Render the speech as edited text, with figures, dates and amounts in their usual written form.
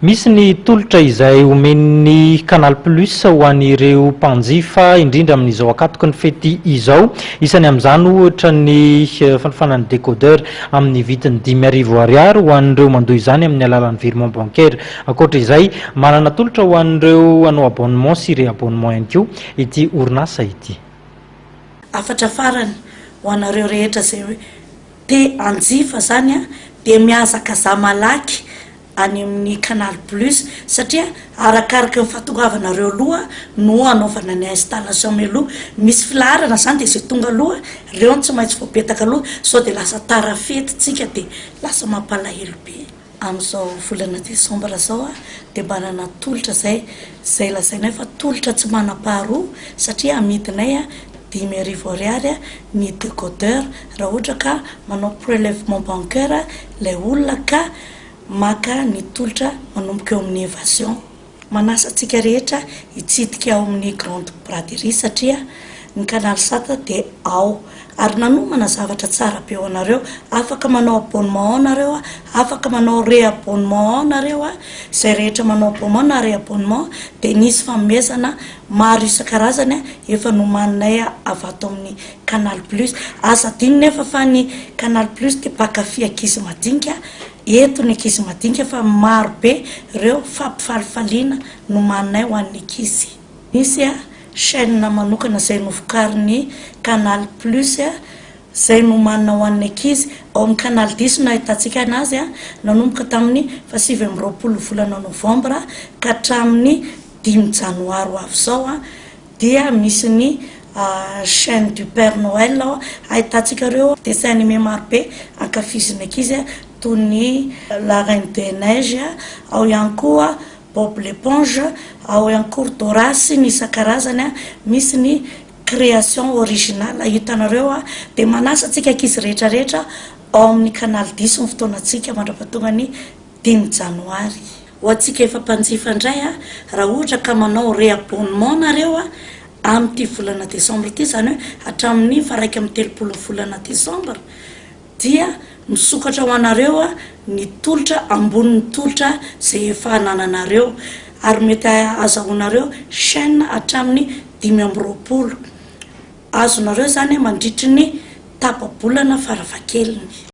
Misy ny tolotra izay omen'ny Canal Plus ho an'ireo mpanjifa, indrindra amin'izao ankatoky ny fety izao. Isany amin'izany ohatra ny fanofana ny décodeur amin'ny vidiny 5000 ariary ho an'ireo mandoa izany amin'ny alalan'ny virement bancaire. Ankoatra izay, manana tolotra ho an'ireo hanao abonnement sy réabonnement ihany koa ity orinasa ity. Afatra farany ho anareo rehetra izay te hanjifa zany dia mihazakaza malaky any amin'ny Canal Plus, satria arakaraka ny fahatongavanareo aloha no anaovana ny installation mialoha. Misy filaharana zany, dia zay tonga aloha reo no tsy maintsy voapetaka aloha, sao dia lasa tara fety tsika, dia lasa mampalahelo be. Amin'izao volana desambra zao dia manana tolotra zay lazainay fa tolotra tsy manam-paharoa, satria amidinay 5000 ariary ny décodeur raha ohatra ka manao prélèvement bancaire ilay olona ka maka ny tolotra manomboka eo amin'ny Évasion. Manasa antsika rehetra hitsidika ao amin'ny Grande Braderie, satria ny Canal Sat dia ao ary nanomana zavatra tsara be ho anareo. Afaka manao abonnement ao nareo, afaka manao réabonnement ao nareo. Izay rehetra manao abonnement na réabonnement dia nisy fanomezana maro isan-karazany efa nomaninay avy ato amin'ny Canal Plus. Aza adino nefa fa ny Canal Plus dia mpankafy ankizy madinika. Eto ny ankizy madinika, fa maro be ireo fampifalifaliana nomaninay ho an'ny ankizy. Misy chaîne manokana izay novokarin'ny Canal Plus zay nomanina ho an'ny ankizy ao amin'ny Canal 10 no ahitantsika anazy, nanomboka tamin'ny fa 29 volana novambra ka hatramin'ny 5 janoary ho avy zao, dia misy ny chaîne du Père Noël ao ahitantsika reo dessin animé marobe ankafiziny ankizy, toy ny La Reine des Neiges, ao ihany koa Bob l'éponge, ao ihany koa Dora sy ny isan-karazany. Misy ny création originale hitanareo. Dia manasa antsika ankizy rehetrarehetra ao amin'ny Canal 10 ny fotoanantsika mandra-pahatonga ny 5 janoary. Ho antsika efa mpanjifa indray, raha ohatra ka manao réabonnement nareo amin'ity volana décembre ity, zany hoe hatramin'ny fa 31 volana décembre, dia misokatra ho anareo ny tolotra ambonin'ny tolotra zay efa anananareo, ary mety azahoanareo chaîne hatramin'ny 25 azonareo zany mandritry ny tapa-bolana farafahakeliny.